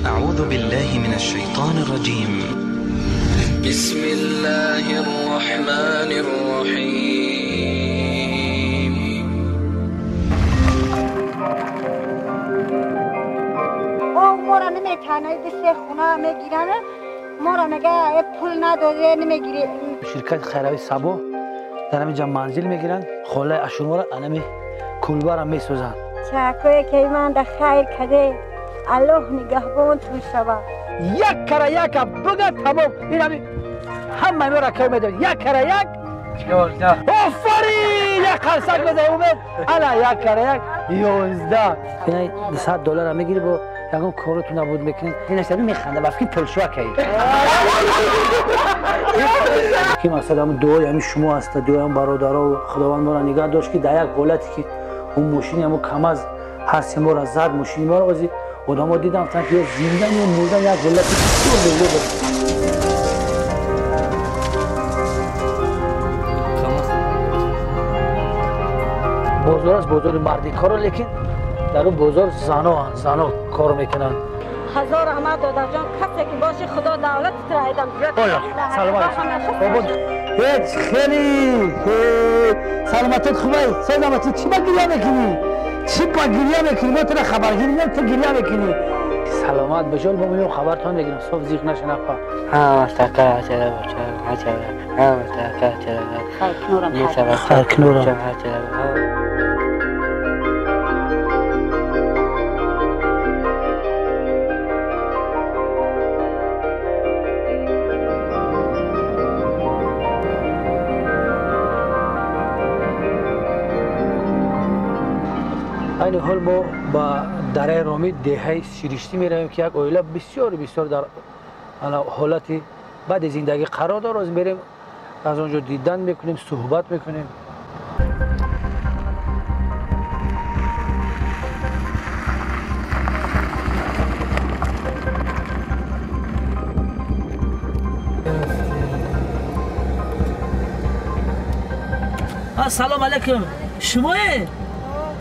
أعوذ بالله من الشيطان الرجيم. بسم الله الرحمن الرحيم. او مورا نمیتانه دست خونه میگیرن، مورا میگه پول نداره نمیگیره. شرکت خیروی سبو در همینجا منزل میگیرن، خاله اشورا انمی کلبه را میسوزن. چاکوی که من در خیر کده، الله نگهبان تو شود. یک کره یک بگه تمام، این همین همه ما را که میدونی یک کره یک 14. آفرین، یک قرصک بزن اومد. الا یک کره یک 11. اینا $100 میگیری با یکم کارتون نبود میکنین. این اصلا میخنده وقتی پولشوا کی. که مثلا هم دعای همین شما هست، دعای هم برادرها و خداوند ما را نگه داشت که در یک حالتی که اون ماشین همون کم از هر سه ما را زد، ماشین ما را بازی آدم‌ها دیدم تا که زندن یا مردن یک حالتی بسیار بزرگ. بازار است، بازار مردی کارو، لیکن در اون بازار زنا کار میکنن. هزار رحمت دادر جان، کسی که باشه خدا دولت تر ایدم. سلام علیکم. هیچ خیلی سلامتت خوبه؟ سلامتت. چی با گریه میکنی؟ چی با گریه میکنی؟ ما تو را خبرگیری نیم، تو گریه میکنی. سلامت باشی. ما میام خبرتان میگیرم. صبح زیغ نشه نپا. ها مستقر چرا چرا ها مستقر چرا خیر خیر نورم. این حال ما با دره رامی دهه سرشتی می رویم که یک عائله بسیار بسیار در حالت بد زندگی قرار داره. از میریم از آنجا دیدن میکنیم، صحبت میکنیم. السلام علیکم. شما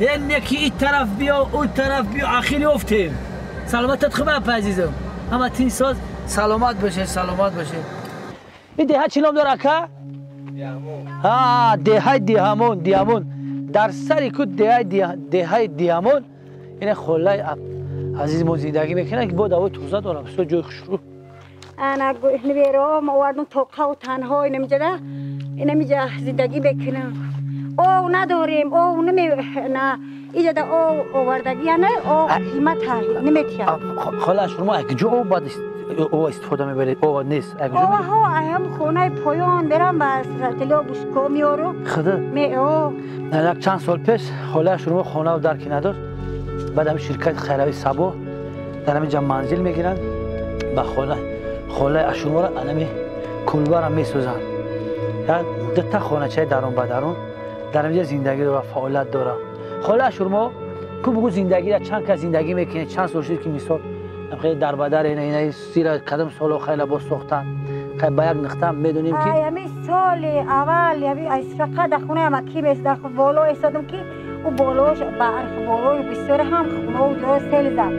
این یکی این طرف بیا اون طرف بیا اخیری افتیم. سلامتت خوبه عزیزم؟ همه تین ساز سلامت باشه، سلامت باشه. این دهه چی نام داره که؟ ها دهه دیهمون. دیهمون در سر کو دهه دیهمون. این خلای عزیز ما زندگی میکنه که با دعوت توزه دارم بسیار جای خوشرو. انا نبیرم آوردم توقع و تنها اینمیجا اینمیجا زندگی بکنم. او نداریم، او نمی نه اینجا او آوردگی نه او قیمت نمیتیا. خاله شما اگه او بعد او استفاده میبرید او نیست اگه او ها هم خونه پایان برم با تلو بوشکو میارو خدا می او. یک چند سال پیش خاله شما خونه و درکی نداشت. بعد هم شرکت خیروی سبو در همینجا منزل میگیرن با خاله اشورما را انمی کلبه را میسوزن. دو تا خانه چه درون به درون در اینجا زندگی داره، فعالیت داره. خاله اشورما کو بگو زندگی را چند کس زندگی میکنه، چند سال شد که مثال خیلی در بدر اینا زیر کدام سال خیلی با ساختن خیلی با یک نقطه میدونیم که همین سال اول یعنی از فقط در خونه مکی میس در بالا ایستادم که او بالاش برف بالای بسیار هم خونه و جای سیل زد.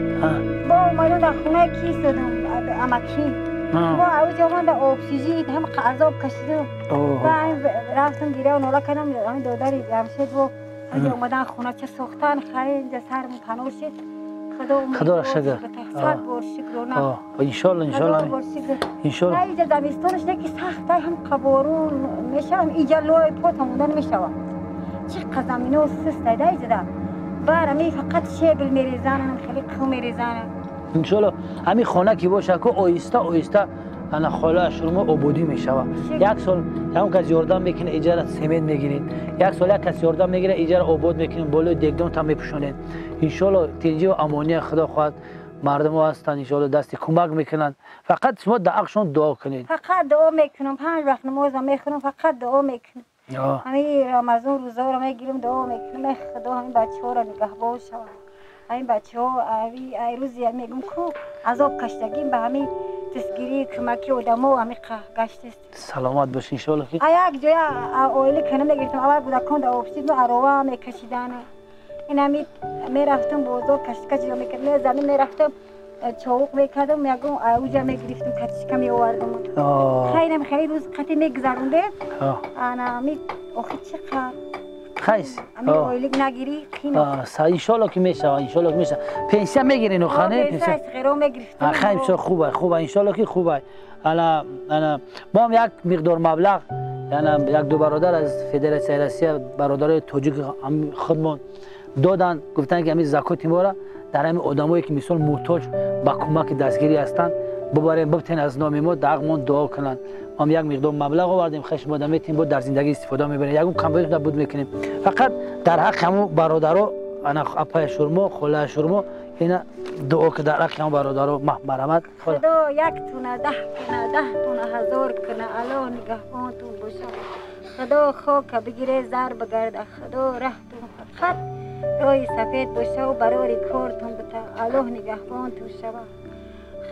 با اومدم در خونه کی ایستادم امکی با او جوان در اکسیژن هم عذاب کشیدم. و رفتم گیره و ناله کردم. همین دادری جمشید و اومدن خونه چه ساختن خیلی اینجا سرمون پناه شد. خدا را شکر. صد بار شکر. ان شاء الله ان شاء الله ان شاء الله. اینجا زمستانش نه که سخت هم قبارون میشه، اینجا لای پات موندن میشه. چه زمینو سست ده اینجا. برمی فقط شبل میریزن، خیلی کو میریزن. ان شاء الله همین خانه که باشه که آهسته آهسته انا خاله شما آبادی میشه. یک سال هم کس یاردم میکنه اجاره سمنت میگیرین، یک سال یک کس یاردم میگیره اجاره آباد میکنین، بالای دگدان تا میپوشونین. ان شاء الله تنجی و امانی خدا خواهد مردم ها هستن ان شاء الله دست کمک میکنن. فقط شما در حقشون دعا کنید. فقط دعا میکنم، 5 وقت نماز میخونم، فقط دعا میکنم. همین رمضان روزا رو میگیرم دعا میکنم خدا همین بچه‌ها رو نگهبان شود. همین بچه‌ها ای روزی میگم کو عذاب کشتگیم به همین تسگیری کمکی آدم‌ها همین گشت است. سلامت باشین ان شاء الله. یک جای اویل کنم میگرفتم اول بودکان در آفسید و عراوه میکشیدن. این همین Мерафтам бозор кашка ҷило мекардам, замин мерафтам човуқ мекардам, ягон ауҷа мегирифтам, катишка меовардам. Хайрам хеле рӯз қати мегузарондем. Ана ми охи чӣ қар хайс ами ойлик нагирӣ қин. Иншоалло ки мешава, иншоалло ки мешава. Пенсия мегирин охане? Пенсия ғеро мегирифтам. Хай, бисёр хуба, хуба, иншоалло ки хуба. Ана ана мо ҳам як миқдор маблағ, яъне як ду бародар аз Федератсияи Россия, бародарои тоҷик худмон доданд, гуфтанд ки ҳамин закоти моро дар ҳамин одамое ки мисол муҳтоҷ ба кӯмаки дастгирӣ ҳастанд бубарем, бибтен, аз номи мо дар ҳаққмон дуо кунанд. Мо як миқдор маблағ овардем, хеш мо метем, бо дар зиндагӣ истифода мебарем, ягон камбудӣ буд мекунем. Фақат дар ҳаққи ҳамун бародаро, ана апаи шурмо, холаи шурмо, ина дуо ки дар ҳаққи ҳамун бародаро марҳамат. Худо як туна 10 куна, 10 туна ҳазор куна, Аллоҳ нигаҳбонтун боша. Худо хока бигире, зар бигарда. Худо раҳтун фақат роҳи сафед бошаву барори кортун бита. Аллоҳ нигаҳбонтун шава.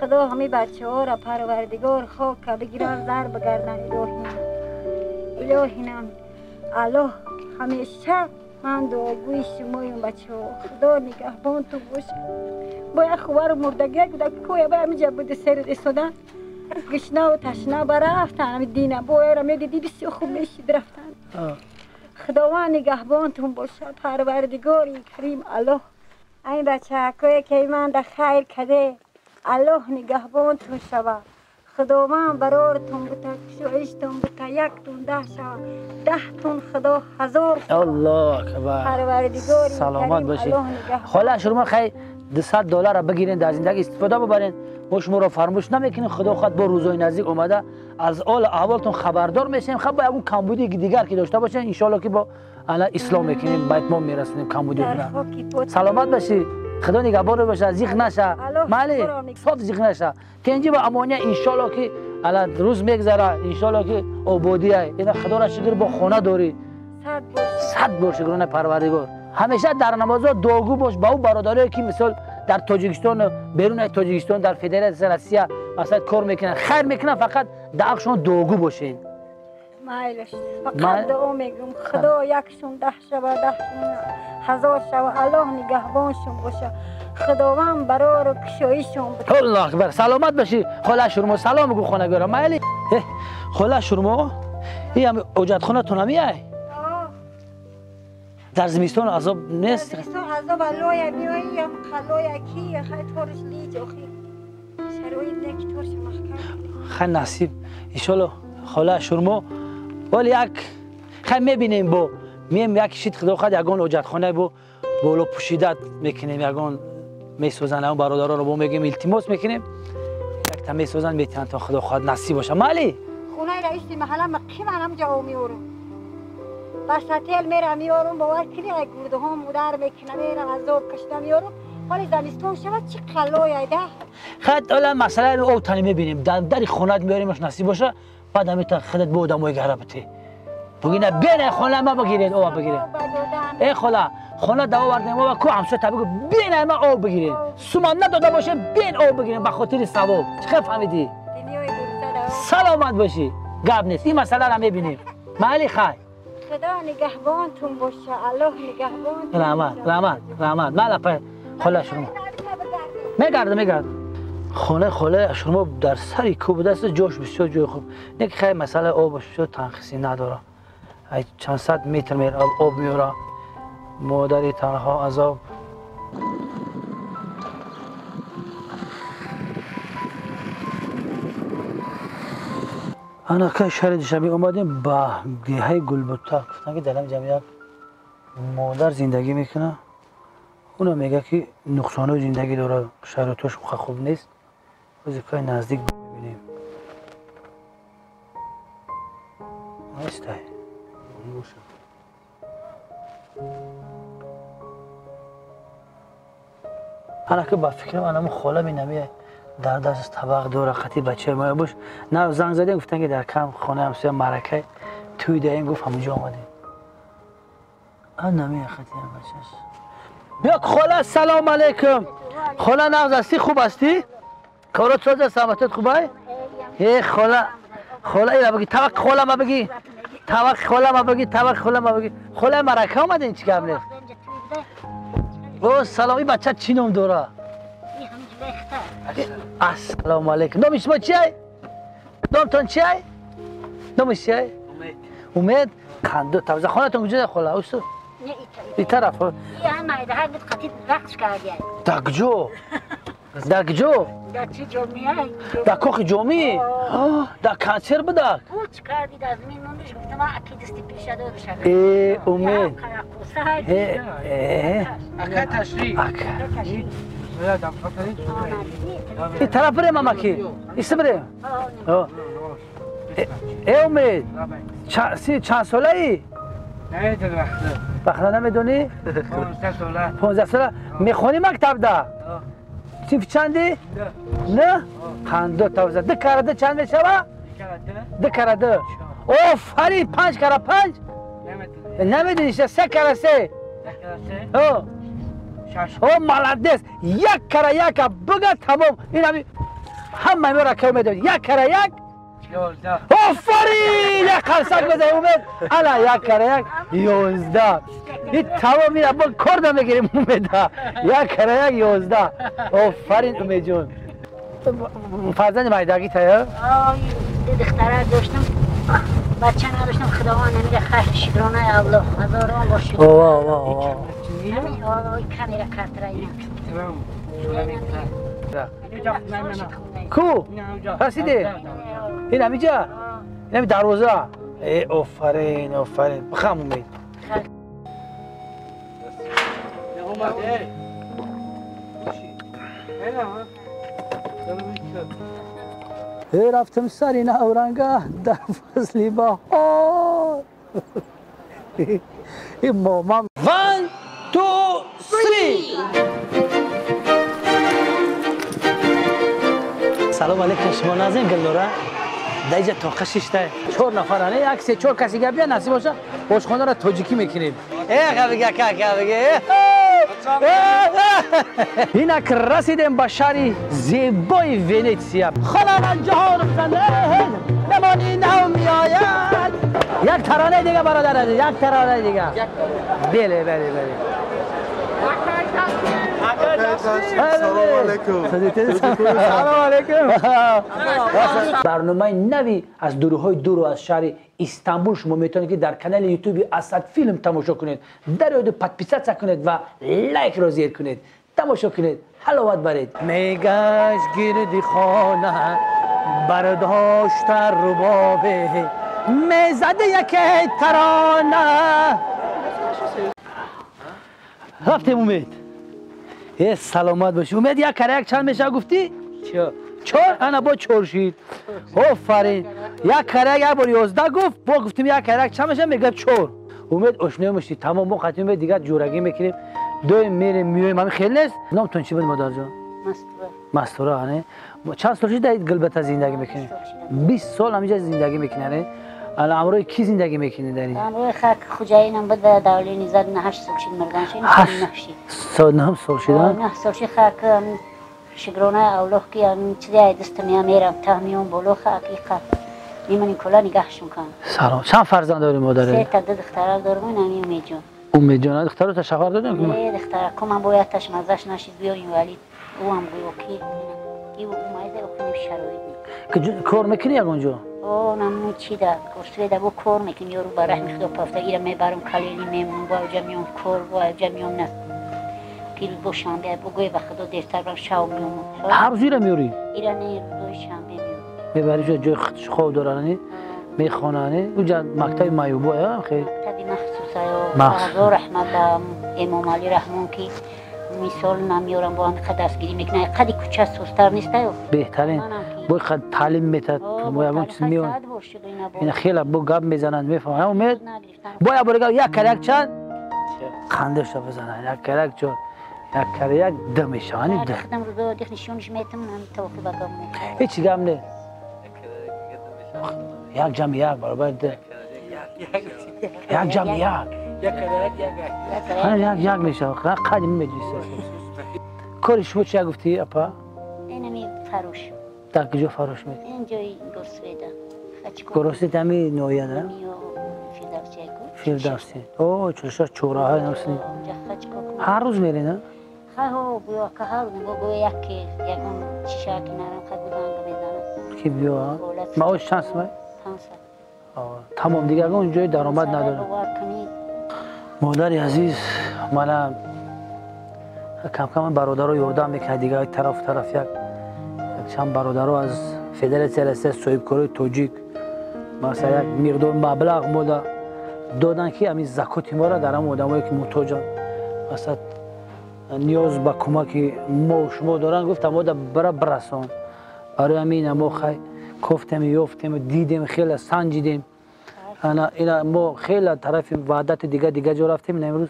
Худо ҳами бачаҳоро Парвардигор хока бигиран, зар бигардан. Илоҳинам, илоҳинам, Аллоҳ, ҳамеша ман дуогӯи шумоюм, бачаҳо. Худо нигаҳбонтун боша. Бо як хувару мурдагия буда коя ба ҳамиҷа буди серу истодан, гушнаву ташна ба рафтан. Ҳами дина бояра медидӣ, бисёр хуб мешид рафтан. Худованд нигаҳбонтун бошад, Парвардигори карим Аллоҳ. Айн бачаҳакое ки ман да хайр каде, Аллоҳ нигаҳбонтун шава. Худованд барортун бута, кушоиштун бута, яктун 10 шава, 10 тун Худо ҳазор. Аллоҳ акбар. Парвардигори Саломат бошед, хола шумо. Хай, 200 доллара бигирен, дар зиндагӣ истифода бубарен. Мо шуморо фармӯш намекунем. Худо хоҳад, бо рӯзои наздик омада аз ҳол аҳволтон хабардор мешавем. Хаб, бо ягон камбудии дигар ки дошта бошем, иншоалло ки бо ана ислоҳ мекунем, ба итмом мерасонем камбудиро. Саломат бошӣ, Худо нигаҳбон боша, зиқ наша, майли, соф зиқ наша. Тенҷи ва амония, иншоалло ки ала рӯз мегзара, иншоалло ки ободия. Ина Худоро шукр, бо хона дорӣ, сад бор шукрона Парвардигор. Ҳамеша дар намозҳо дуогӯ бош ба ӯ бародарое ки мисол дар Тоҷикистон, берун аз Тоҷикистон, дар Федератсияи Россия масалан кор мекунанд, хайр мекунанд, фақат дар ҳақшон дуогӯ бошед. Майлаш, фақат дуо мегӯм, Худо якшун 10 шава, 10 шун ҳазор шава. Аллоҳ нигаҳбоншун боша. Худованд барору кушоишон. Аллоҳ акбар. Саломат бошӣ, хола шурмо. Салом бигӯ хонагиро, майли. Хола шурмо, ин ҳами ҳоҷатхонатон ҳамияй? Дар зимистон азоб нест? Зимистон азоб, аллоя меои, қаллоя ки хай торш лиҷ, охи шароит не ки торш маҳкам. Хай, насиб, иншолло. Хола шурмо, вале як хай мебинем, бо мием як шит, Худо хоҳад, ягон ҳоҷатхонаи бо боло пӯшида мекунем, ягон месозанд. Ягон бародароро бо мегӯем, илтимос мекунем, якта месозанд, метиҳанд, то Худо хоҳад, насиб боша, майли. Хонаи раиси маҳалла мақиман ҳамҷа меорам, ба сател мерам, меорам. Бовар кунӣ, ай гурдаҳом удар мекунам, мерам, азоб кашида меорам. Ҳоли замистон шавад, чӣ қаллояйда. Хай, ола масъалаи об тани мебинем, дар дари хонат меоримаш, насиб боша. Баъд ҳамита худат бо одамои гара бите, бугина бена хона ма бигиред, об бигиред. Э хола, хона да овардем об ку, ҳамсоя та бигӯ, бена ма об бигиред, суман надода боше, бен об бигирем ба хотири савоб. Чӣ хел фаҳмидӣ? Саломат бошӣ, гап нест, ин масъаларо мебинем, майли, хай. Худо нигаҳбонтун боша, Аллоҳ нигаҳбонтун. Раҳмат, раҳмат, раҳмат. Мала па хола шумо мегардам, мегардам. Хонаи холаи шумо дар сари кӯ будааст, ҷош бисёр ҷои хуб. Не ки хай, масъалаи обаш бисёр танқисӣ надора, ай чанд сад метр об меора. Модари танҳо азоб. Анака шаҳри Душанбе омадем ба деҳаи Гулбута. Гуфтам ки дар ҳам ҷамъият модар зиндагӣ мекунад. Уна мега ки нуқсонҳои зиндагӣ дорад, шароитош хуб нест. Ҳозир кай наздик мебинем. Нестай. Анака ба фикрам анамо хола минамия, дар даст табақ дора, қати бачаи моя бош. На занг задем, гуфтан ки дар кам хонаи ҳамсоя маъракаи тӯй даем, гуфт, ҳамонҷо омадем. Анамия қати бачаш. Биё, хола, салом алейкум. Хола, нағз ҳастӣ, хуб ҳастӣ, корот соза, саломатият хубай? Э хола, хола, ира бигӣ, табақ хола ма бигӣ, табақ хола ма бигӣ, табақ хола ма бигӣ. Хола, марака омадем, чӣ гап нест. О, салом, ин бача чӣ ном дора? Ассалому алайкум. Номи шумо чиай? Номтон чиай? Номи чиай? Умед. Умед? Қанду тавза хонатон куҷо хола? Усу? Ин тараф. Дар куҷо? Дар куҷо? Дар кохи ҷомӣ? Дар консерт будак? Э, Умед. Ин тараф бирем амаки? Иста бирем? Э, Умед, чанд солаӣ? Бахта намедонӣ? 15 сола. Мехонӣ мактабда? Синфи чанди? Не? Қандо тавза. 2 кара 2 чанд мешава? 2 кара 2. Офарин, 5 кара 5? Намедонӣ, 3 кара 3? О, молодец! 1 кара 1 бага тамом. Ин ҳами ҳамаи моро кай медонӣ. 1 кара 1? Офарин! Як қарсак бизан, Умед. Ала 1 кара 1 11. Ин тамом ина бо кор намегирем, Умеда. 1 кара 1 11. Офарин, Умедҷон. Фарзанди майдагӣ тая? Ой, духтара доштам. Бача надоштам, Худованд намира хайр шукронаи Аллоҳ. Ҳазорон бор шукр. Ова, ова, ова. Ой, камера картра ина. Ку? Расиде? Ин ҳамиҷа? Ин ҳами дарвоза? Э, офарин, офарин. Бихам, Умед. Э, рафтам сари навранга дар фасли баҳор. Ин момам. 1, 2, 3. Салом алейкум, шумо назим Гулнора? Дар инҷа тоқа шишта 4 нафар, ане як се 4 каси гап бия насиб боша, ошхонаро тоҷикӣ мекунем. Э, қабига какабига. Инак расидем ба шаҳри зебои Венетсия. Хона ҷаҳон намони нав меояд. Як таронаи дига, бародар азиз, як таронаи дига. Беле, беле, беле. Салом алейкум. Салом алейкум. Барномаи нави аз дурҳои дуру аз шаҳри Истанбул шумо метавонед ки дар канали Ютуби Асад Филм тамошо кунед. Дар ёду подписаться кунед ва лайкро зер кунед. Тамошо кунед, ҳаловат баред. Мегашт гирди хона бардошта рубобе мезада яке тарона. Рафтем, Умед. Э, саломат бошӣ. Умед, 1 кара 1 чанд мешава гуфтӣ? 4. Ана бо 4 шид. Офарин. 1 кара 1 як бор 11 гуфт, бо гуфтим 1 кара 1 чанд мешава, мегӯяд 4. Умед ошноё мешӣ. Тамом, мо қатъи Умед дигар ҷӯрагӣ мекунем. Доим мерем, меоем, ҳамин хел нест. Номтон чӣ буд, модарҷон? Мастура. Мастура, ане? Чанд сол шуд дар Гулбата зиндагӣ мекунӣ? 20 сол ҳаминҷа зиндагӣ мекунӣ, ане? Ала амрои ки зиндагӣ мекунӣ дар инҷа? Амрои хак хуҷаинам буд ва давлени зад 8 сол шуд мурдан шуд, 9 шуд. Сол 9 сол шуд, 9 сол шуд хак шукронаи Аллоҳ ки чизе ай дастам меам та меом боло хак иқа мемонем кула нигоҳшон кун. Салом. Чанд фарзанд дорӣ, модаре? 3 та духтара дорам, ин Умедҷон. Умедҷон, духтаро та шавҳар додем? Не, духтара ку ман бояд таш мазаш нашид биё инвалид. Ӯ ҳам гӯё ки ив умайда охинем шароит. Кор мекунӣ ягонҷо? О, намун чи да, курсведа бо кор мекунем, ёру ба раҳми Худо пафта ира мебарам калени мемонам, бо авҷа меом кор, бо авҷа меом на. Пирӯз бо шанбе, бо гӯе ба Худо дертар барам шав меомам. Ҳар рӯз ира меорӣ? Ира не, рӯзои шанбе меорам. Мебарӣ ҷои хоб дорани, мехонани, уҷа мактаби маюбо, хел? Мактаби махсуса, ҳазор раҳмат ба Эмомалӣ Раҳмон ки мисол намеорам, бо ҳамин қад дастгирӣ мекунад. Қади кӯча сустар нестаю? Беҳтарин. Бо қад таълим метад, бо ягон чиз меон. Ина хела бо гап мезананд, мефаҳманд. Умед? Бо як бор гап 1 кара 1 чанд? Қандаша бизанад. 1 кара 1 4. 1 кара 1 2 мешавад, ани 2. Худам рӯзо дих нишониш метам, ҳам тавофи ба гап мекунам. Ҳеч гап не. 1 ҷамъ 1 баробар 2. 1 ҷамъ 1. 1 1 мешавад. Қади меҷлис. Кори шумо чия гуфтӣ, апа? Инами фарош. Дар куҷо фарош мекунӣ? Ин ҷои Горсведа. Горсведа ҳами ноҳия, на? Фирдавсия. О, 46 чораҳа намсни. Ҳар рӯз мерӣ, на? Хай ҳо, гӯё ка ҳар рӯз гӯё яке ягон чиша ки нарам, хай занг мезанам. Ки биё, маош чанд сомай? 500. Тамом, дигар ягон ҷои даромад надорам. Модари азиз, мана камкам бародаро ёрдам мекунад, дигар тарафу тараф як чанд бародаро аз Федератсияи Россия, соҳибкорои тоҷик, масалан як миқдор маблағ мода доданд, ки ҳамин закоти моро дар ҳамон одамое ки муҳтоҷанд, масалан ниёз ба кӯмаки мо шумо доранд, гуфтам мода бара бирасон. Барои ҳамин мо хай кофтем, ёфтем, дидем, хеле санҷидем. Ана ина мо хеле тарафи ваҳдати дигар дигар ҷо рафтем, ина имрӯз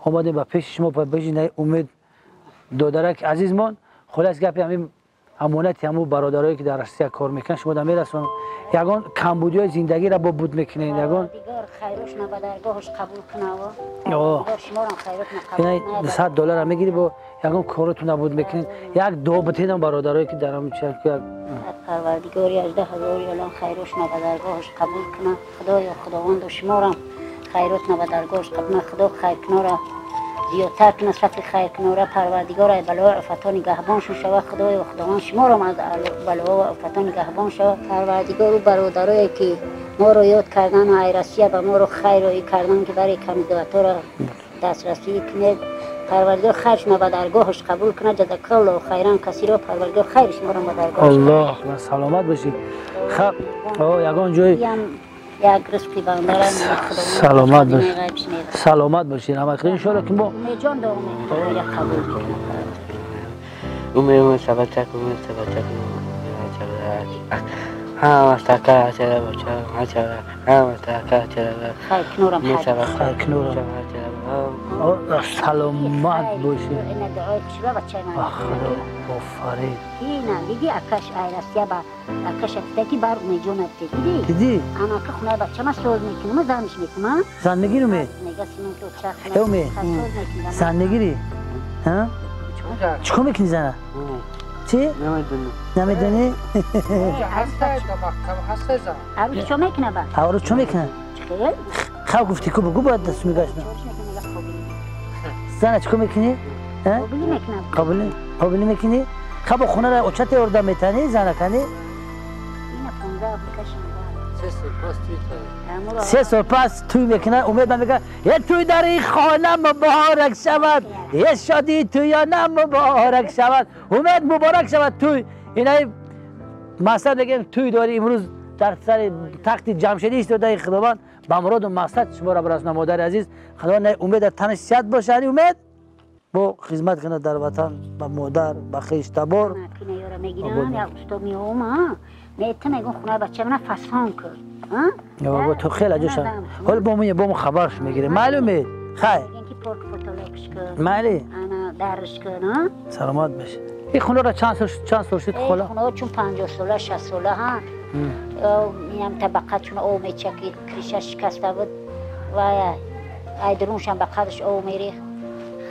омадем ба пеши шумо, ба пеши Умед додараки азизмон. Хулос гапи ҳамин амонати ҳамун бародарое ки дар Россия кор мекунанд, шумо да мерасонам. Ягон камбудиҳои зиндагиро бо буд мекунед, ягон хайрошна ба даргоҳаш қабул кунав. Шуморам хайротна қабул кунад. $100 мегирӣ, бо ягон коротон буд мекунед. Як дуо битедам бародарое ки дар ҳамун чӣ як Парвардигори 18,000 ялон хайрошна ба даргоҳаш қабул кунад. Худоё, Худованду, шуморам хайротна ба даргоҳаш қабул кунад. Худо хайркунора зиёдтар кунад, сафи хайркунора. Парвардигор ай балои офатҳо нигаҳбоншон шавад. Худоё, Худованд, шуморам аз балоҳо ва офатҳо нигаҳбон шавад. Парвардигору бародарое ки моро ёд кардан, ай Россия ба моро хайр роӣ кардан, ки барои камизоатҳоро дастрасӣ кунед. Парвардигор хайршона ба даргоҳаш қабул кунад. Ҷазакаллоҳу хайран касиро. Парвардигор хайри шуморо ба даргоҳаш. Аллоҳ, саломат бошӣ. Хаб, ягон ҷой як ризқи бандара. Саломат бош, саломат бошӣ. Раҳмат. Иншоалло ки мо Умедҷон дуо мекунад, қабул кунад. Умед сабачак, умед сабачак. Ҳама така чара бача, ҳама ҳама така чара. Хайр кунорам. Хайр кунорам. Саломат бошӣ. Ина дуои хушба бачаи ман. Худо офарин. Ина диди, акаш ай Россия ба акаш афта ки бар Умедҷон афта диди. Диди? Ана ака хонаи бачама соз мекунам, занш мекунам. Зан мегири, Умед? Мега синум ки оча хона. Умед, зан мегири? Ҳа? Чикор мекунӣ зана? Чӣ? Намедонам. Намедонӣ? Арӯс чо мекуна ба? Арӯс чо мекуна? Чӣ? Хав гуфтӣ ку, бугу бояд даст мегашт. Зана чикор мекунӣ? Қобилӣ мекунам. Қобилӣ? Қобилӣ мекунӣ? Хаб хонаро очата ёрдам метанӣ, зана канӣ? Ина 15 бикашам. 3 сол пас туй мекунад. Умед ман мегӯяд: е туй дар ин хона муборак шавад, е шодии туёна муборак шавад. Умед, муборак шавад туй. Инаи мақсад мегӯем, туй дорӣ имрӯз дар сари тахти Ҷамшедӣ истодаи, Худованд ба муроду мақсад шуморо бирасонад, модари азиз. Худованд Умед дар танаш сиҳат бошад, Умед бо хизмат кунад дар ватан, ба модар, ба хештабор. Ёра мегирам, як усто меома, метам, мегӯм хонаи бача мана фасон кун. Бо ту хеле ҷоша. Ҳоло бо мо бо мо хабарш мегирем. Майли, Умед? Хай. Ки порк потолокш кун. Майли? Ана дарш кун, Саломат бош. Ин хонаро чанд сол шуд, хола? Хонаҳо чун 50 сола, 60 сола ҳа. Инам табақа чун об мечакид, криша шикаста буд ва ай дуруншам ба қадрш об мерехт.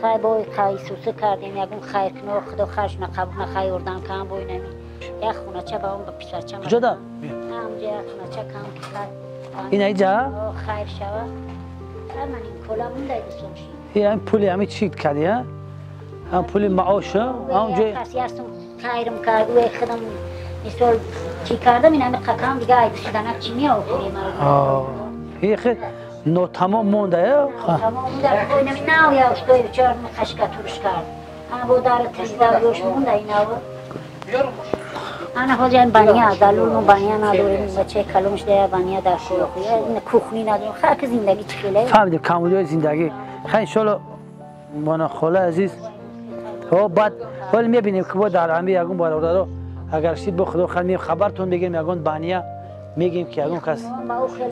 Хай бой қайсуса кардем, ягон хайр куно, Худо хайршона қабул куна, хай ёрдам кам бой нами. Як хонача ба он ба писарчам. Куҷо да? Ҳамҷа як хонача кам ки хай. Ин айҷа? Хайр шава. Ман ин кола монда дустон шид. Ин ҳамин пули ҳамин чӣ кардӣ, ҳа? Ҳам пули маош, ҳам ҷои кас ястум хайрм кард, ӯ худам мисол чӣ кардам, ин ҳами қакам дига ай шиданак чӣ меофирем. Ин хел нотамом монда, э? Тамом монда, нами нав я устои чор қашка туруш кард. Ана бо дар тизда ёш монда инав. Ана ҳозир ин баня, далул мо баня надорем, бачаи калонш да баня дар кӯхня, кухни надорем. Хар ки зиндагӣ чӣ хеле. Фаҳмидем камбудиҳои зиндагӣ. Хай, иншоалло, мона хола азиз. О баъд вале мебинем ки бо дар ҳами ягон бародаро агар шид, бо Худо хай меем, хабартон мегирем, ягон баня мегӯем ки ягон кас.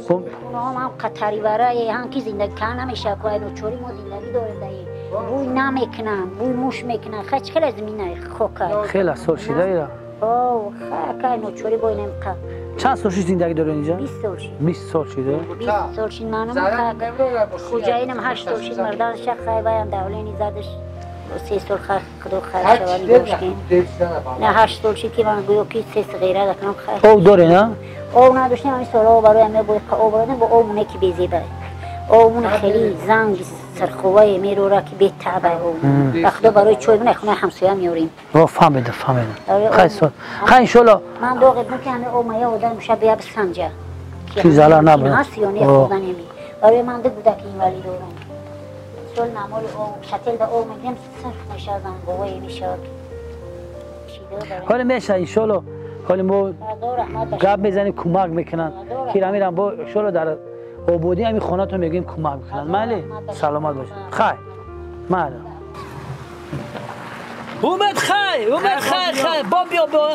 Хонаҳом ҳам қатариварае ҳам ки зиндагӣ кан намешавад, ку ай ночорӣ мо зиндагӣ дорем, даи бӯй намекунанд, бӯй муш мекунанд. Хай чӣ хеле замина хока. Хеле сол шида ира. О, хай ночорӣ бо инам қа. Чанд сол шуд зиндагӣ доред инҷа? 20 сол шуд. 20 сол шуда? 20 сол шуд. Манам хоҷаинам 8 сол шуд марданша, хай ваям давлени задаш 3 сол, хай Худо хайр шава нигоҳ на 8 сол шуд ки ман гӯё ки се сиғира дакунам, хай. Об доред, а? Об надоштем, ҳамин солҳо барои ҳаме бо об додем, бо обуне ки безеба. Обуне хеле занг سرخوای میرو را که بیت تعبه او خدا برای چای من خونه همسایه میاریم. فهمیدم فهمیدم. خیلی سال خیلی انشالله. من دوغ ابن که همه او مایا آدم شب بیا بسنجه. کی زلا نبود. هست یا نه خدا نمی. برای من ده بوده که این ولی دارم. سال معمول او شتل به او میگم صرف میشه زنگوی میشه. حالا میشه انشالله. حالا ما گپ میزنیم کمک میکنن. کی میرم با انشالله در آبادی همین خونه‌تون میگیم کمک میکنن. مالی سلامت باشید. خیر مالی اومد خیر اومد خیر خیر با بیا با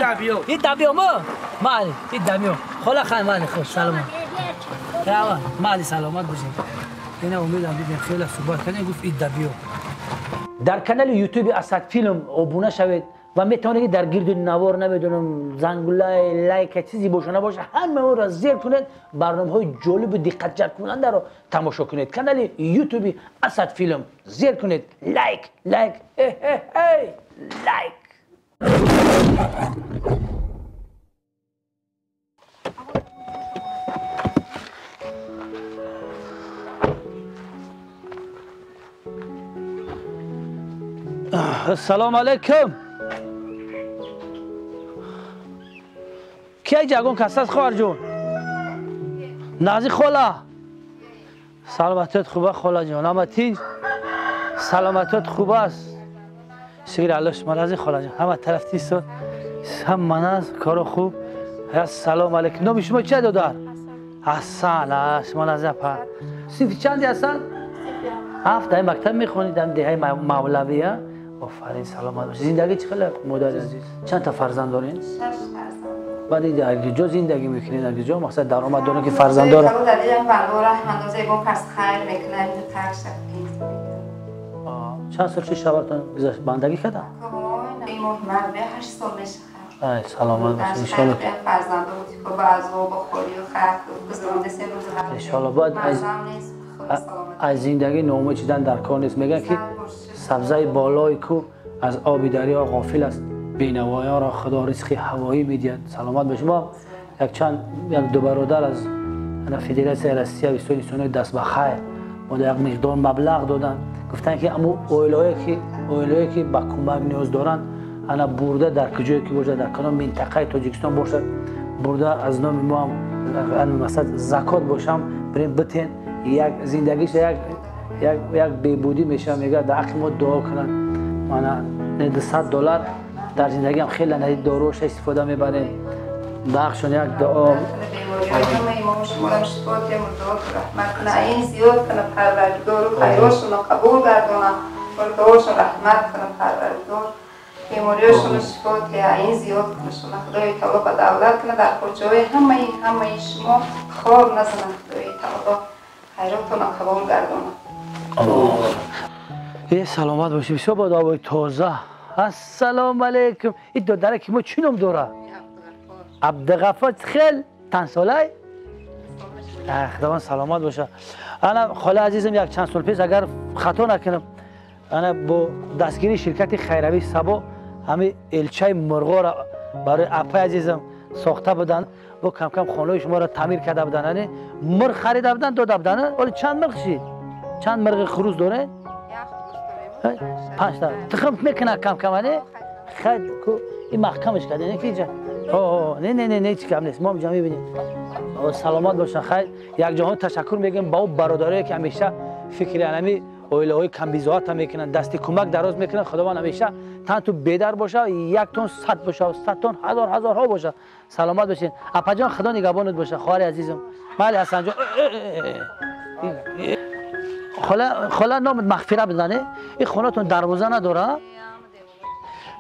این دبیا ما مالی این دبیا خلا خیر مالی خوش سلامت مالی سلامت باشید. اینا امیدم دیدیم خیلی صحبت کردیم گفت این دبیا. در کانال یوتیوب اسد فیلم ابونه شوید و میتونید در گرد نوار نمیدونم زنگوله لایک چیزی باشه نباشه همه اون را زیر کنید، برنامه‌های جالب و دقت جلب کننده رو تماشا کنید. کانال یوتیوب اسد فیلم زیر کنید، لایک لایک هی هی هی لایک. السلام علیکم. کی جاگون کس است خواهر جون؟ نازی خاله. سلامتت خوبه خاله جان؟ همه تینج؟ سلامتت خوب است؟ شکر الله شما نازی خاله جان. همه طرف تیست هم من است کارو خوب. السلام علیکم. نام شما چه دادر؟ حسن. شما نازی پا. صنف چندی هستن؟ هفت. در مکتب میخونید در دهه مولویه. آفرین سلامت باشید. زندگی چه خیلی مادر عزیز؟ چند تا فرزند دارین؟ 6 فرزند. بعد در کجا زندگی میکنید؟ در کجا مقصد درآمد دارین که فرزند دارن؟ در اینجا بلورا اندازه یکم پس خیر میکنن ترش. چند سال چه شوهرتون گذشت بندگی کردن؟ این ماه من به 8 سال میشه. ای سلامت باشید ان شاء الله. فرزند بود که با عذاب و خوری و خرد گذرانده سه روز. ان شاء الله باید از زندگی ناامید شدن در کار نیست. میگن که سبزه بالای کو از آب دریا غافل است، بینوایان را خدا رزق هوایی میدهد. سلامت باشید. ما یک چند یک دو برادر از فدراسیون روسیه و انسان‌های دست به خیر ما یک مقدار مبلغ دادن، گفتن که امو اویلایی که به کمک نیاز دارن انا برده در کجایی که باشه، در کدام منطقه تاجیکستان باشه، برده از نام ما هم مثلا زکات باشم بریم بتین یک زندگیش یک یک یک بهبودی میشه. میگه در حق ما دعا کنن. من $100 در زندگی هم خیلی ندید داروش استفاده میبریم. بخشون یک دعا امام شما را شفا ده، مردات رحمت کنه، این زیاد کنه پروردگار و خیراشون قبول گردونه، مرداشون رحمت کنه پروردگار، بیماریاشون شفا ده، این زیاد کنه شما خدای تعالی به دولت کنه در کجای همه شما خواب نزنه خدای تعالی خیراتون قبول گردونه. ای سلامت باشی. بسیار با دعوای تازه. السلام علیکم. این دادره که ما چی نام داره؟ عبدالغفار. خیلی تن ساله؟ خداوند سلامت باشه. انا خاله عزیزم یک چند سال پیش اگر خطا نکنم انا با دستگیری شرکت خیروی سبا همه الچه مرغا را برای اپای عزیزم ساخته بودن با کم کم خانه شما را تعمیر کرده بودن، یعنی مرغ خریده بودن داده بودن. ولی چند مرغ شید؟ چند مرغ خروس داره؟ 5 تا. تخم میکنه کم کم نه؟ خد کو این محکمش کرده نه که نه نه نه نه هیچ کم نیست. ما هم میبینیم. سلامت باشن. خیر یک جهان تشکر میگم با اون برادرایی که همیشه فکر علمی اویله های کم بیزاعت هم میکنن، دست کمک دراز میکنن. خداوند همیشه تن تو بیدار باشه، 1 تن 100 باشه و 100 تن هزار هزارها باشه. سلامت باشین. اپا جان خدا نگهبانت باشه خواهر عزیزم. مالی حسن جان خاله خاله نامت مغفره بزنه. این خونه‌تون دروازه نداره؟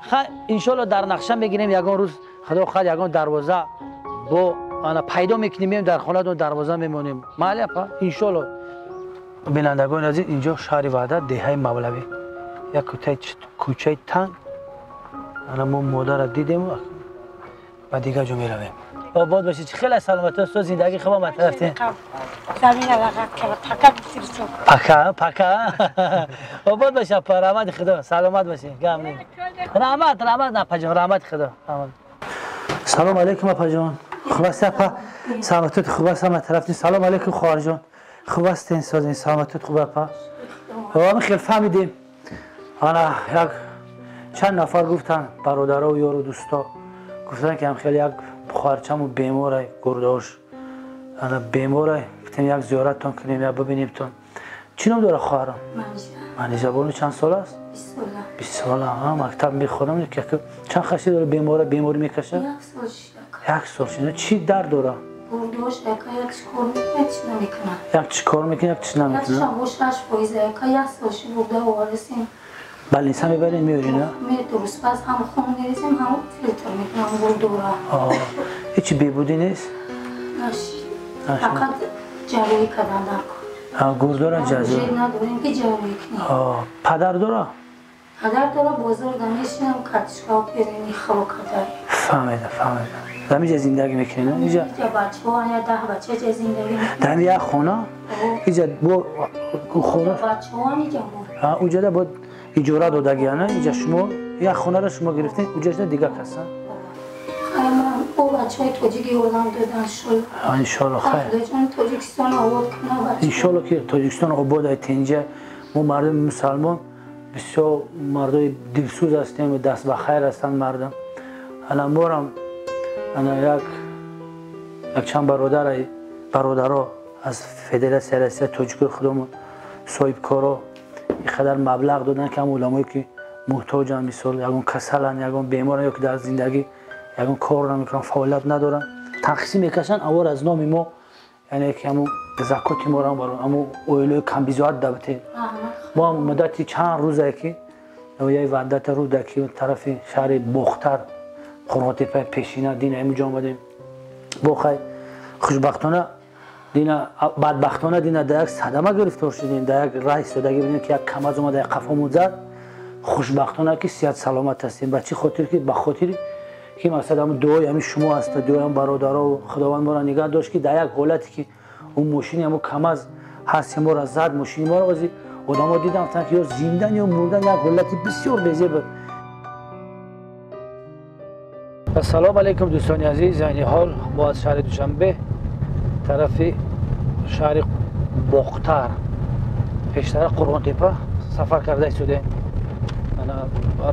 خیر ان شاء الله در نقشه میگیریم یگان روز خدا خیر یگان دروازه با انا پیدا میکنیم در خونه‌تون دروازه میمونیم. مالی اپا ان شاء الله. بینندگان عزیز اینجا شهر وحدت دهه مولوی یک کوچه تنگ. انا ما مادر را دیدیم و دیگه جو میرویم. آباد باشید. خیلی سلامت است زندگی خوب مطرفتین. پکا پکا آباد باشه. رحمت خدا سلامت باشین. گم نی رحمت رحمت اپا جان رحمت خدا. سلام علیکم اپا جان. خوب است اپا؟ سلامتت خوب است مطرفتین. سلام علیکم خواهر جان. خوب هستین؟ سازین سلامتت خوب اپا؟ Ва хел фаҳмидем. Ана як чанд нафар гуфтанд, бародаро ва ёру дӯсто гуфтанд, ки ҳам хеле як хоҳарчаму беморай, гурдош ана беморай, гуфтем як зиёраттон кунем, як бибинимтон. Чӣ ном дора хоҳарам? Манижа. Бону чанд сол аст? 20 сола. Мактаб мехонам. Чанд хаши дора бемора, беморӣ мекаша? Як сол шуда. Чӣ дард дора? Як чӣ кор мекунад, як чӣ намекунад? Балниса мебарем, меорем, на? Ҳечи бебудӣ нест? Фақат ҷарроҳӣ кардан дар кор. Гурдора ҷазо. Надорем ки ҷарроҳӣ кунем. Падар дора? Падар дора, бозор да мешинам, картошка перени хӯрок дар. Фаҳмида, фаҳмида. Дар инҷа зиндагӣ мекунед, не? Инҷа бачаҳо, я 10 бача ҷа зиндагӣ мекунем. Дар як хона? Инҷа бо хона бачаҳо инҷа мо. Уҷада бо иҷора додагия, не? Инҷа шумо як хонаро шумо гирифтед, уҷашда дигар каса? Бо бачаҳои тоҷик ёрдам додан шуд. Иншоалло, хайр. Худоҷон Тоҷикистон обод кунад бачаҳо. Иншоалло ки Тоҷикистон обод ай тинҷа. Мо мардуми мусалмон бисёр мардои дилсӯз ҳастем ва даст ба хайр ҳастанд мардум. Ана морам ана як якчанд бародаро аз Федератсияи Россия тоҷикои худомон соҳибкоро ин қадар маблағ доданд, ки ҳам уламое ки муҳтоҷанд, мисол ягон касаланд, ягон беморанд ё ки дар зиндагӣ ягон кор намекунанд, фаъолият надоранд, танқисӣ мекашанд, аввал аз номи мо, яъне ки ҳамун закоти моро ҳамун оилаи камбизоат дабте. Мо ҳам муддати чанд рӯзае ки яи Ваҳдата рӯда ки тарафи шаҳри Бохтар, Қурғонтепаи пешина, дина имуҷо омадем. Бо хай хушбахтона дина бадбахтона дина дар як садама гирифтор шудем, дар як раҳ истодагӣ будем, ки як камаз омада як қафомон зад. Хушбахтона ки сиҳат саломат ҳастем. Ба чӣ хотир? Ки ба хотири ки мақсад ҳамун дуои ҳамин шумо ҳаст, дуои ҳамин бародаро, Худованд моро нигаҳ дошт, ки дар як ҳолате ки он мошини ҳамун камаз ҳасти моро зад, мошини моро ози одамо дидам, гуфтанд ки ё зиндан ё мурдан, як ҳолати бисёр безеб буд. Ассалому алайкум дӯстони азиз. Айни ҳол мо аз шаҳри Душанбе тарафи шаҳри Бохтар, пештара Қурғонтепа сафар карда истодаем.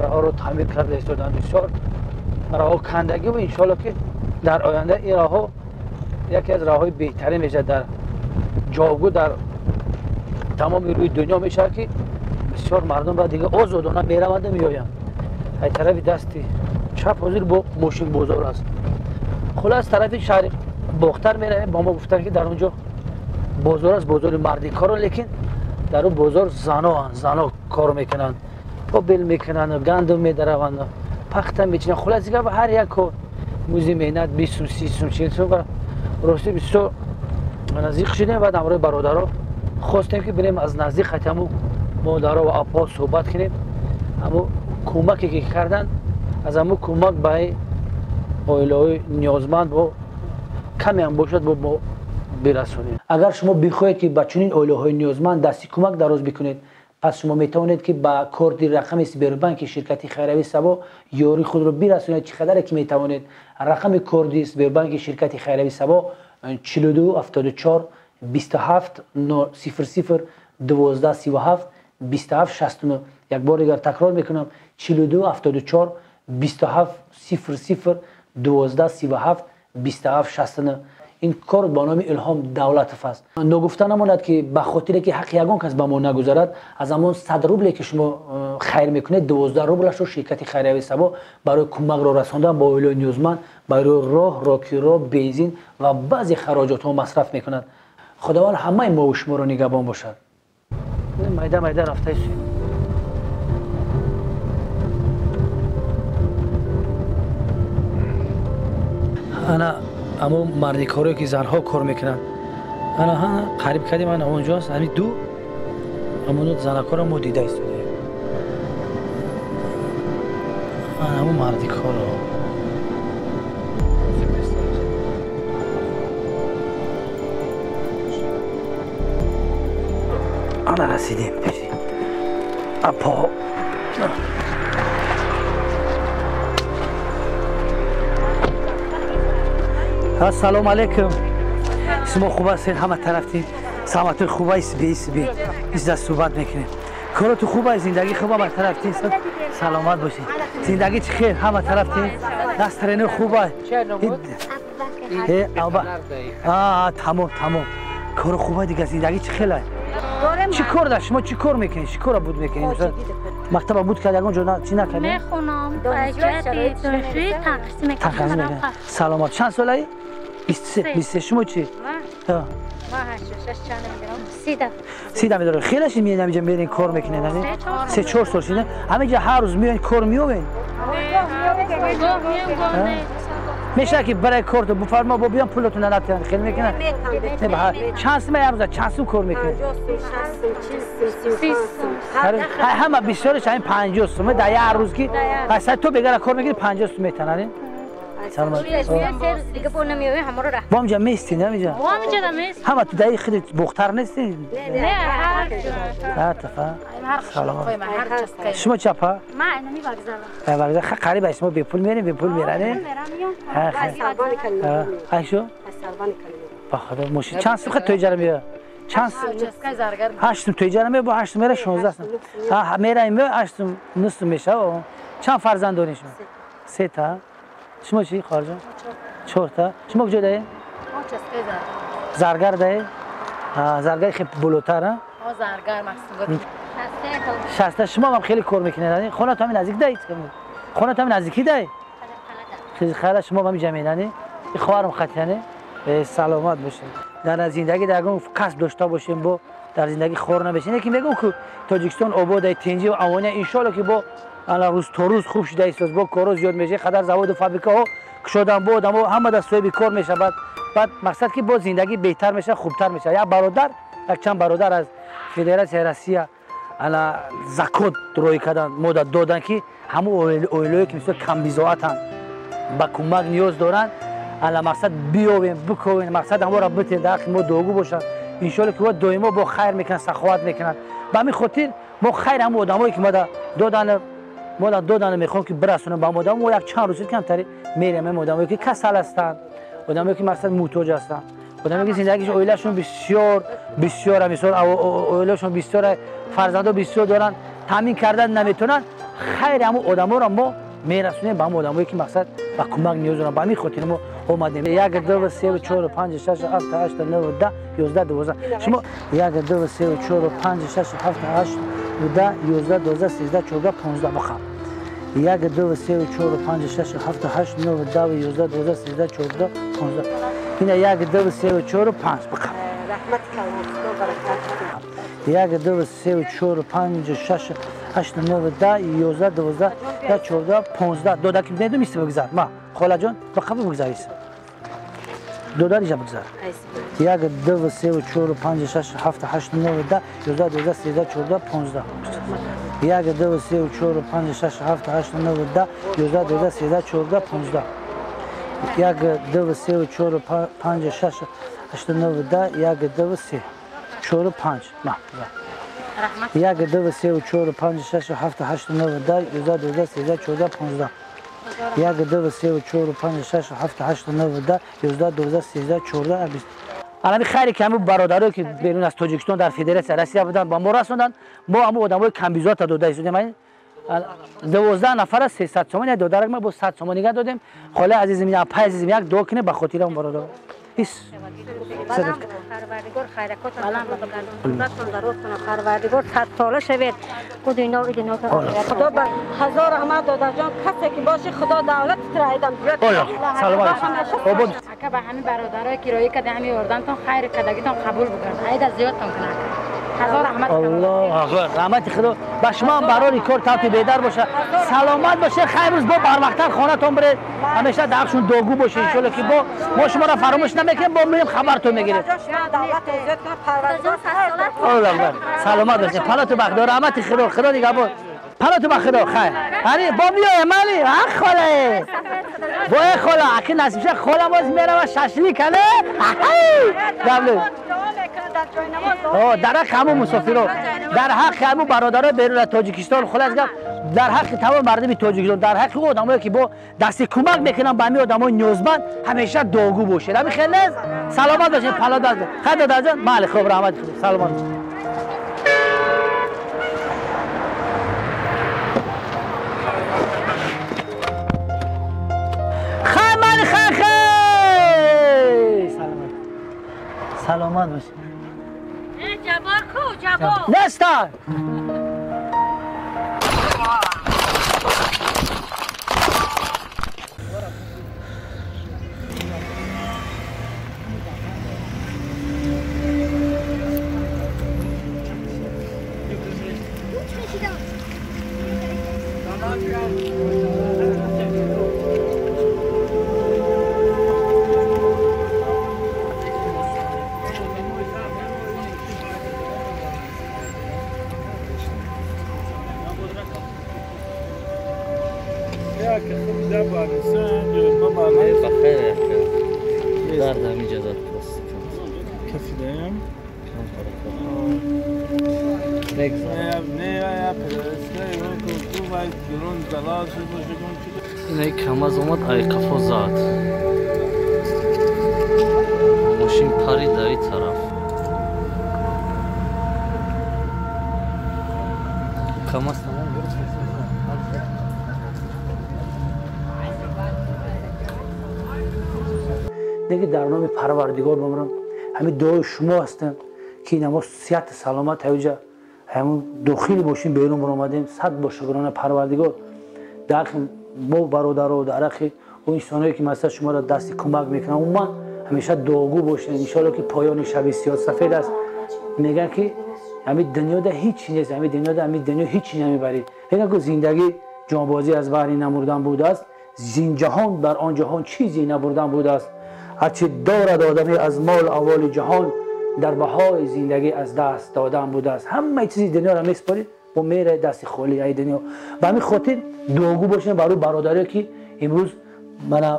Роҳҳоро таъмир карда истодаанд, бисёр роҳҳо кандагӣ ва иншоалло ки дар оянда ин роҳҳо яке аз роҳҳои беҳтарин мешавад, дар ҷавобгӯ дар тамоми рӯи дунё мешавад, ки бисёр мардум ба дига озодона мераванду меоянд. Ай тарафи дасти чап ҳозир бо мошинбозор аст. Хулас тарафи шаҳри Бохтар меравем. Ба мо гуфтанд, ки дар он ҷо бозор аст, бозори мардикоро, лекин дар он бозор заноанд, зано кор мекунанд, бел мекунанд, гандум медараванд, пахта мечинанд. Хулас дигар ҳар як кор музи меҳнат 20 сум, 30 сум, 40 сум. Рости бисёр наздик шудем. Баъд ҳамроҳи бародаро хостем, ки бирем аз наздик ҳамун модаро ва апо суҳбат кунем, ҳамун кӯмаке ки карданд, аз ҳамун кӯмак ба оилаҳои ниёзманд бо каме ҳам бошад бо мо бирасонем. Агар шумо бихоҳед, ки ба чунин оилаҳои ниёзманд дасти кӯмак дароз бикунед, пас шумо метавонед, ки ба корти рақами Сбербанки ширкати хайравии Сабо ёрии худро бирасонед, чӣ қадаре ки метавонед. Рақами корди Сбербанки ширкати хайравии Сабо 42 74 27 00 12 37 27 69. Як бор дигар такрор мекунам: 42 74 27 00 12 37 27 69. Ин кор ба номи Илҳом Давлатов аст. Ногуфта намонад, ки ба хотире ки ҳаққи ягон кас ба мо нагузарад, аз ҳамон 100 рубле ки шумо хайр мекунед, 12 рублашро ширкати хайриявии Сабо барои кӯмакро расондан ба оилаи ниёзманд, барои роҳ, рокиро, бензин ва баъзе хароҷотҳо масраф мекунад. Худованд ҳамаи мову шуморо нигаҳбон бошад. Майда майда рафта истем. Ана ҳамон мардикорое ки занҳо кор мекунанд, ана қариб кардем, ана онҷоаст, ҳамин ду ҳамон занакҳоро мо дида истодаем. Ана ҳамон мардикоро. Ана расидем пеши апо. Ассалому алайкум. Шумо хуб ҳастед? Ҳама тарафти саломатии хуб аст? Бисби изда суҳбат мекунем. Короту хуб аст, зиндагӣ хуб ҳама тараф тин. Саломат бошед. Зиндагӣ чӣ хел ҳама тараф тин? Настроение хуб аст. Тамом, тамом. Коро хуб аст дигар, зиндагӣ чӣ хел аст? Чӣ кор дар шумо, чӣ кор мекунед? Чӣ кора буд мекунед? Мактаба буд кард, ягон ҷо чӣ накардед? Мехонам, донишҷӯӣ танқисӣ мекунам. Саломат. Чанд солаи? 23. 23. Шумо чӣ? 30 медорам. Хеле ши меоед ҳаминҷа мерин кор мекунед, не? 3-4 сол шуда. Ҳаминҷа ҳар рӯз меоед кор меовед? Мешавад ки барои корту буфармо бо биён пулатон натиҳанд, хел мекунанд? Не, ба чанд сум ҳар рӯза чанд сум кор мекунед? Ҳама бисёриш ҳамин 50 сум дар як рӯз ки то бегара кор мекунед 50 сум метанад. Бо ҳамҷа местин, ҳаминҷа? Ҳама ту даи хеле бухтар нестин? Саломат. Шумо чапа? Вокзал. Қариб аст, шумо бепул мерем, бепул меране? Айшо? Ба худо мошин чанд сум то иҷара меояд? Чанд сум? 8 сум то иҷара меояд, бо 8 сум мера 16 сум. Мераем меояд 8 сум, 9 сум мешавад. Чанд фарзанд доред шумо? 3 та. Шумо чӣ, хоҳарҷон? 4 та. Шумо куҷо даед? Заргар даед? Заргар хеле болотар, а? Заргар мақсуд. 60. Шумо ҳам хеле кор мекунед, хонатон ҳамин наздик даед? Хонатон ҳамин наздикӣ даед? Хеле шумо ҳамин ҷа меранед? Ин хоҳарам хатияне? Саломат бошед. Дар зиндагӣ дар ягон касб дошта бошем, бо дар зиндагӣ хор набешем. Яке мегӯм ки Тоҷикистон обод ай, тинҷӣ ва амония, иншоалло ки бо ана рӯз то рӯз хуб шуда истоз, бо корҳо зиёд мешавад, қадар заводу фабрикаҳо кушодан, бо одамо ҳама дар соҳиби кор мешавад. Баъд мақсад ки бо зиндагӣ беҳтар мешавад, хубтар мешавад. Як бародар, якчанд бародар аз Федератсияи Россия ана закот роӣ кардан, мода додан ки ҳамон оилаҳое ки мисол камбизоатанд, ба кӯмак ниёз доранд, ана мақсад биёвем, биковем, мақсад ҳаморо битем, дар ҳаққи мо дуогӯ бошанд. Иншоалло ки доимо бо хайр мекунанд, саховат мекунанд. Ба ҳамин хотир мо хайр ҳамон одамое ки мода доданд, мо доданд мехоҳем ки бирасонем ба одам. Мо як чанд рӯз камтаре мерем ҳам одамое ки касал ҳастанд, одамое ки мақсад муҳтоҷ ҳастанд, одамое ки зиндагиш оилашон бисёр бисёр, мисол оилашон бисёр, фарзандо бисёр доранд, таъмин кардан наметавонанд. Хайр ҳамон одаморо мо мерасонем ба ҳамон одамое ки мақсад ба кӯмак ниёз доранд. Ба ҳамин хотир мо омадем. 1 2 3 4 5 6 7 8 9 10 11 12. Шумо 1 2 3 4 5 6 7 8 9 10 11 12 13 14 15 бахам. 1 2 3 4 5 6 7 8 9 10 11 12 13 14 15. Ина 1 2 3 4 5 бахам. Раҳмат калом, Худо баракат. 1 2 3 4 5 6 8 9 10 11 12 14 15. Дода ки медум исти бигзар. Ма холаҷон ба қабл бигзарис. Дода риҷа бигзар. 1 2 3 4 5 6 7 8 9 10 11 12 13 14 15. 1 2 3 4 5 6 7 8 9 10 11 12 13 14 15. 1 2 3 4 5 6 8 9 10 1 2 3 4 5. На. 1 2 3 4 5 6 7 8 9 10 11 12 13 14 15. 1 2 3 4 5 6 7 8 9 10 11 12 13 14 20. Алами хайре ки ҳамун бародарое ки берун аз Тоҷикистон дар Федератсияи Россия буданд ба мо расонданд, мо ҳамун одамои камбизоата дода истодем. 12 нафара 300 сомон, як додарак ма бо 100 сомон нигаҳ додем. Холаи азизим, апаи азизим, як дуо кунед ба хотири он бародар. Парвардигор хайракотон бигардонад, дароз кунад, Парвардигор 100 сола шавед. Худ ино идино Худо ба ҳазор раҳмат додаҷон, касе ки боши Худо давлат тираидам. Саломат. Обод. Ака ба ҳамин бародарое ки роӣ карда, ҳамин ёрдамтон хайр кардагитон қабул бигардад. Айда зиёдтон кунад. Ҳазор раҳмат. Аллоҳу акбар. Раҳмати Худо ба шумо ҳам барори кор тавфиқ бедар бошад. Саломат бошед. Хайр рӯз бо барвақттар хонатон биред. Ҳамеша дар ҳақшон дуогӯ бошед. Иншоалло ки бо мо шуморо фаромӯш намекунем, бо меем хабартон мегирем. Аллоҳу акбар. Саломат бошед. Палату бахдор. Раҳмати Худо. Худо нигаҳбон. Палату ба Худо. Хайр. Ани бо меоем али. А холае. Бо хола, аки насиб ша хола боз мерава шашлик ане. Давлет. Дар ҳаққи ҳамун мусофиро, дар ҳаққи ҳамун бародарои берун аз Тоҷикистон, хулас гап, дар ҳаққи тамоми мардуми Тоҷикистон, дар ҳаққи одамое ки бо дасти кӯмак мекунанд ба ҳамин одамои ниёзманд, ҳамеша дуогӯ бошед. Ҳамин хел нест? Саломат бошед, палодаз. Хайр дадаҷон, майли, хуб, раҳмати Худо. Саломат. Саломат бошед. Ҷаббор ку, Ҷаббор. Нестан. Инаи КамАЗ омад, ай қафо зад. Мошин парид дар ин тараф. КамАЗ тамом. Деги дар номи Парвардигор бамрам, ҳамин дуои шумо ҳастем, ки намо сиҳату саломат ҳавҷа ҳамун дохили мошин берун баромадем. Сад бо шукрона Парвардигор. Дар мо бародаро, дар ҳаққи он инсоное ки масалан шуморо дасти кӯмак мекунанд, умуман ҳамеша дуогӯ бошед. Иншоалло ки поёни шаби сиёҳ сафед аст. Мегӯянд ки ҳамин дунёда ҳеҷ нест, ҳамин дунёда ҳамин дунё ҳеҷ намебарид. Мегӯянд ки зиндагӣ ҷонбозӣ аз баҳри намурдан будааст, зин ҷаҳон бар он ҷаҳон чизе набурдан будааст. Ҳарчи дорад одамӣ аз мол амволи ҷаҳон, дар баҳои зиндагӣ аз даст додан будааст. Ҳамаи чизи дунёро месупорӣ, бо мераи дасти холӣ ай дунё. Ба ҳамин хотир дуогӯ бошем барои бародаре ки имрӯз мана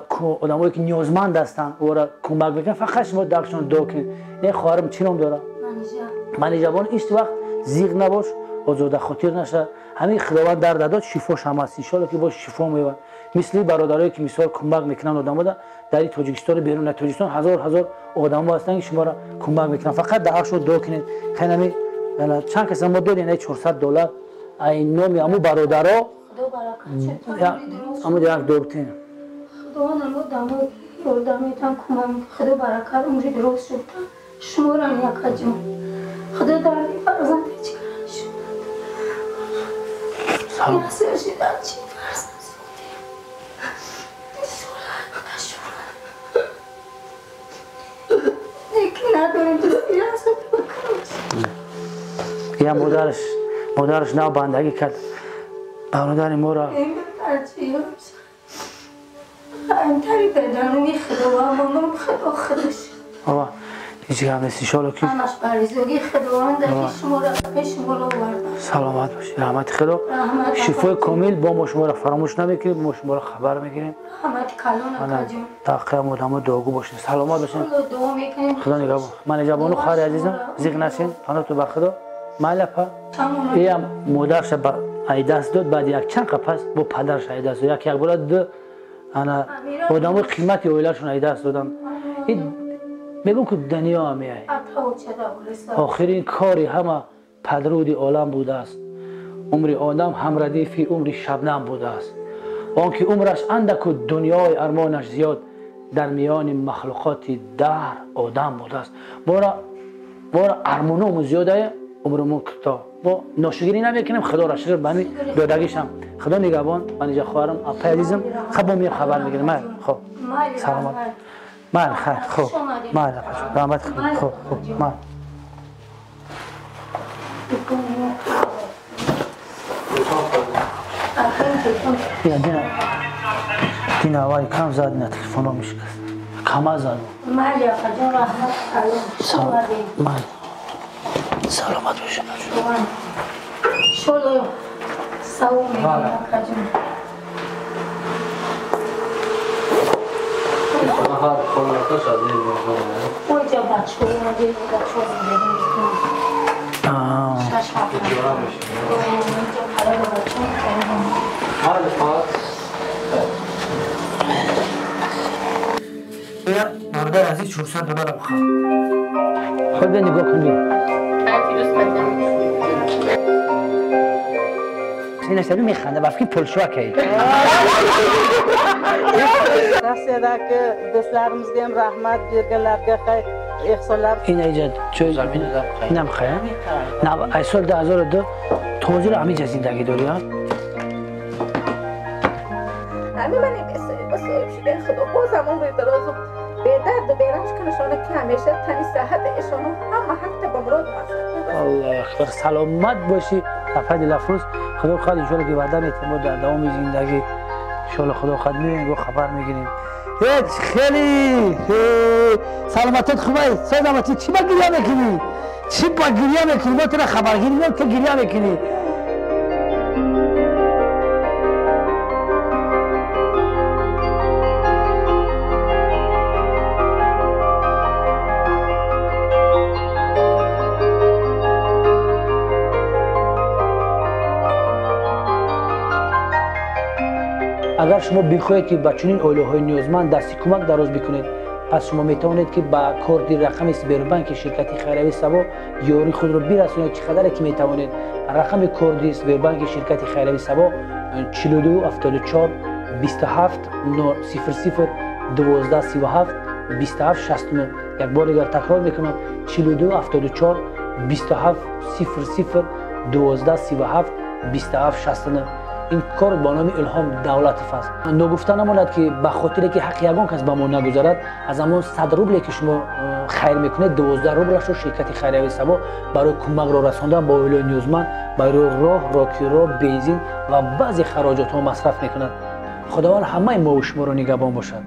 одамое ки ниёзманд ҳастанд, ӯро кӯмак мекунанд. Фақат шумо даршон дуо кунед. Не, хоҳарам чӣ ном дорад? Манижа. Манижабон, ҳеҷ вақт зиғ набош, озодахотир наша. Ҳамин Худованд дар дадод, шифош ҳам аст. Иншоалло ки бош шифо меёбад. Мисли бародарое ки мисол кӯмак мекунанд одамода дар Тоҷикистону берун аз Тоҷикистон ҳазор ҳазор одамо ҳастанд ки шуморо кӯмак мекунанд. Фақат дар ҳақшон дуо кунед. Хеле ҳамин чанд каса мо додем, $400 ай номи ҳамун бародаро, ҳамун як добтем. Худованд амо дамо ёрдам метан, кӯмак, Худо баракат, умри дуруст шуд. Шуморо якаҷон. Худо дарди фарзанд чӣ шуд. Салом. Чӣ фарзанд сохтем. Неки надорем дӯстӣ. Я модараш нав бандагӣ кард. Бародари моро ҳеҷ гап нест, иншоалло ки саломат бошед. Раҳмати Худо, шифои комил. Бо мо шуморо фаромӯш намекунем, мо шуморо хабар мегирем. Дақиқаам одамо дуогӯ бошед. Саломат бошед. Худо нигаҳбон. Манижабону, хоҳари азизам, зиқ нашед. Паноҳту ба Худо. Майла па. Иам модарша ай даст дод, баъд як чанд қапас бо падараш ай даст дод. Як як бора ду ана одамои қимати оилашон ай даст доданд. Мегӯм ки дунё ҳамеай. Охирин кори ҳама падруди олам будааст. Умри одам ҳамрадифи умри шабнам будааст. Он ки умраш андаку дунёи армонаш зиёд, дар миёни махлуқоти даҳр одам будааст. Бора армоному зиёдае, умрумон кӯтоҳ. Мо ношукрӣ намекунем, Худоро шукр ба ҳамин додагишам. Худо нигаҳбон. Манижа хоҳарам, апаи азизам, хаб мо меем хабар мегирем. Майли, хоб, саломат. Майли, хайр, хоб, майли, раҳмати Худо, хоб, хоб, майли. Дина, дина аввали кам зад, на телефоно мешикаст. Кама зад. Майли, апаҷон, раҳмат, майли. Саломат бошед. Иншоалло савоб мегирем, акаҷон. Оҷа бачаҳо омаде, бачаҳо зиндагӣ мекунанд. Шаш ҳафт. Инҷа параи бачаҳо. Бародар азиз, $400 бихоҳ. Хуб, нигоҳ кун. Ин механда, ба фикри пулшӯа кай. Rossiyadagi do'stlarimizga ham rahmat, berganlarga. Ин иҷа ҷой инам хая? На, ай соли 2002 то ҳозир ҳамиҷа зиндагӣ дорӣ, а? ҳамин ман бесоҳиб шудем, худо бозам умри дарозу бедарду беранҷ кунашона, ки ҳамеша тани саҳат эшону ҳама ҳақта ба мурод мақсад. Аллоҳу акбар, саломат бошӣ. Сафари Дилафрӯз, худо хоҳад иншоалло ки ваъда метиҳем, мо дар давоми зиндагӣ иншоалло худо хоҳад меоем, бо хабар мегирем. Ҳеҷ хеле саломатат хубай, саломатӣ. Чӣ ба гиря мекунӣ? Чӣ ба гиря мекунӣ? Мо тура хабаргирӣ меем, ту гиря мекунӣ. Агар шумо бихоҳед, ки ба чунин оилаҳои ниёзманд дасти кӯмак дароз бикунед, пас шумо метавонед, ки ба корти рақами Сбербанки ширкати хайравии Сабо ёрии худро бирасонед, чӣ қадаре ки метавонед. Рақами корти Сбербанки ширкати хайравии Сабо 42 74 27 00 12 37 27 69. Як бор дигар такрор мекунам: 42 74 27 00 12 37 27 69. Ин кор бо номи Илҳом Давлатов аст. Ногуфта намонад, ки ба хотире ки ҳаққи ягон кас ба мо нагузарад, аз ҳамон 100 рубле ки шумо хайр мекунед, 12 рублашро ширкати хайриявии Сабо барои кӯмакро расондан ба оилаи ниёзманд, барои роҳ, рокиро, бензин ва баъзе хароҷотҳо масраф мекунад. Худованд ҳамаи мову шуморо нигаҳбон бошад.